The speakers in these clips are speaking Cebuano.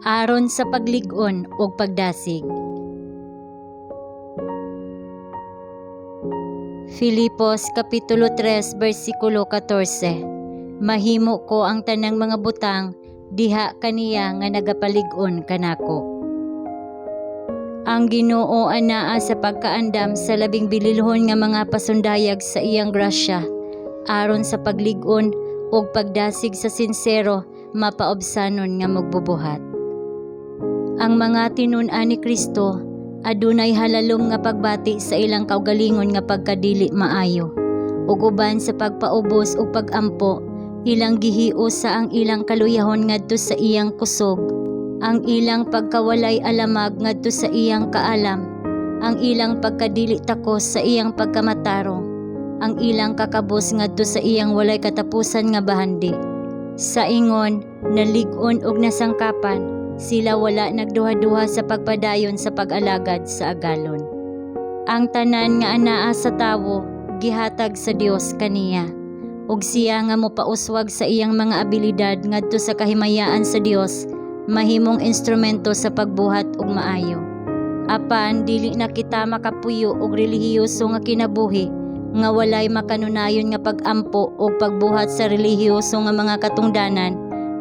Aron sa paglig-on ug pagdasig. Filipos Kapitulo 3 bersikulo 14. Mahimo ko ang tanang mga butang diha kaniya nga nagapalig-on kanako. Ang Ginoo anaa sa pagkaandam sa labing bililhon nga mga pasundayag sa iyang grasya aron sa paglig-on ug pagdasig sa sinsero mapaobsanon nga magbubuhat. Ang mga tinun-an ni Kristo adunay halalom nga pagbati sa ilang kaugalingon nga pagkadili maayo ug uban sa pagpaubos ug pagampo, ilang gihiusa ang ilang kaluyahon ngadto sa iyang kusog, ang ilang pagkawalay alamag ngadto sa iyang kaalam, ang ilang pagkadili takos sa iyang pagkamatarong, ang ilang kakabos ngadto sa iyang walay katapusan nga bahandi. Sa ingon, nalig-on ug nasangkapan, sila wala nagduha-duha sa pagpadayon sa pag-alagad sa agalon. Ang tanan nga anaa sa tawo gihatag sa Dios kaniya. Ug siya nga mopauswag sa iyang mga abilidad ngadto sa kahimayaan sa Dios mahimong instrumento sa pagbuhat og maayo. Apan dili na kita makapuyo og relihiyoso nga kinabuhi nga walay makanunayon nga pag-ampo og pagbuhat sa relihiyoso nga mga katungdanan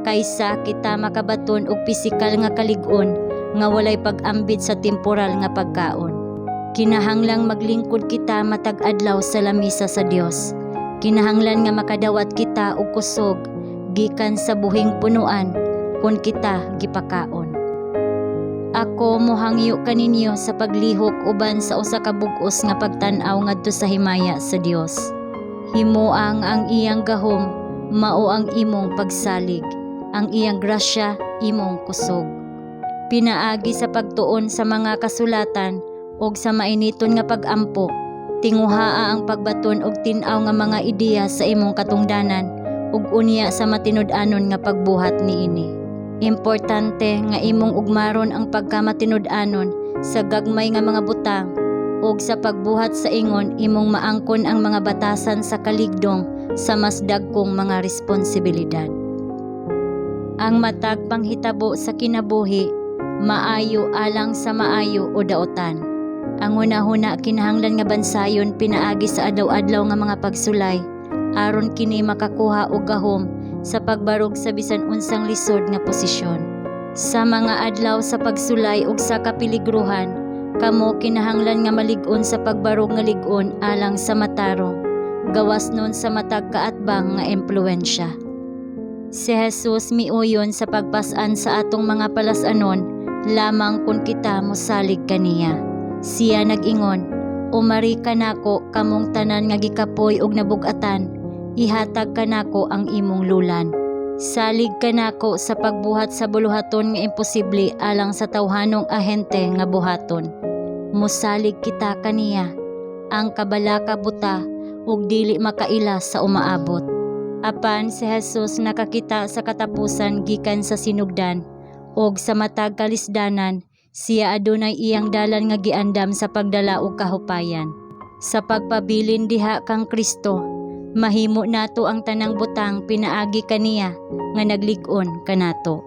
kaysa kita makabaton og pisikal nga kalig-on nga walay pag-ambit sa temporal nga pagkaon. Kinahanglang maglingkod kita matag adlaw sa lamisa sa Dios. Kinahanglan nga makadawat kita og kusog gikan sa buhing punuan kon kita gipakaon. Ako mohangyo kaninyo sa paglihok uban sa usa ka bug-os nga pagtan-aw ngadto sa himaya sa Dios. Himoa nga ang iyang gahom mao ang imong pagsalig, ang iyang grasya imong kusog. Pinaagi sa pagtuon sa mga kasulatan ug sa mainiton nga pag-ampo, tinguhaa ang pagbaton og tin-aw nga mga ideya sa imong katungdanan ug unya sa matinud-anon nga pagbuhat niini. Importante nga imong ugmaron ang pagkamatinud-anon sa gagmay nga mga butang ug sa pagbuhat sa ingon imong maangkon ang mga batasan sa kaligdong sa mas dagkong mga responsibilidad. Ang matag panghitabo sa kinabuhi maayo alang sa maayo o daotan. Ang hunahuna kinahanglan nga bansayon pinaagi sa adlaw-adlaw nga mga pagsulay aron kini makakuha og gahom sa pagbarog sa bisan unsang lisod nga posisyon. Sa mga adlaw sa pagsulay ug sa kapiligruhan, kamo kinahanglan nga malig-on sa pagbarog nga lig-on alang sa matarong, gawas nun sa matag kaatbang nga impluwensya. Si Jesus miuyon sa pagpas-an sa atong mga palas-anon lamang kung kita mosalig kaniya. Siya nag-ingon, "Umari kanako kamong tanan nga gikapoy ug nabug-atan, ihatag kanako ang imong lulan." Salig kanako sa pagbuhat sa buluhaton nga imposible alang sa tawhanong ahente nga buhaton. Mosalig kita kaniya, ang kabalaka buta ug dili makaila sa umaabot. Apan si Jesus nakakita sa katapusan gikan sa sinugdan ug sa matag kalisdanan siya adunay iyang dalan nga giandam sa pagdala og kahupayan. Sa pagpabilin diha kang Kristo, mahimo nato ang tanang butang pinaagi kaniya nga naglig-on kanato.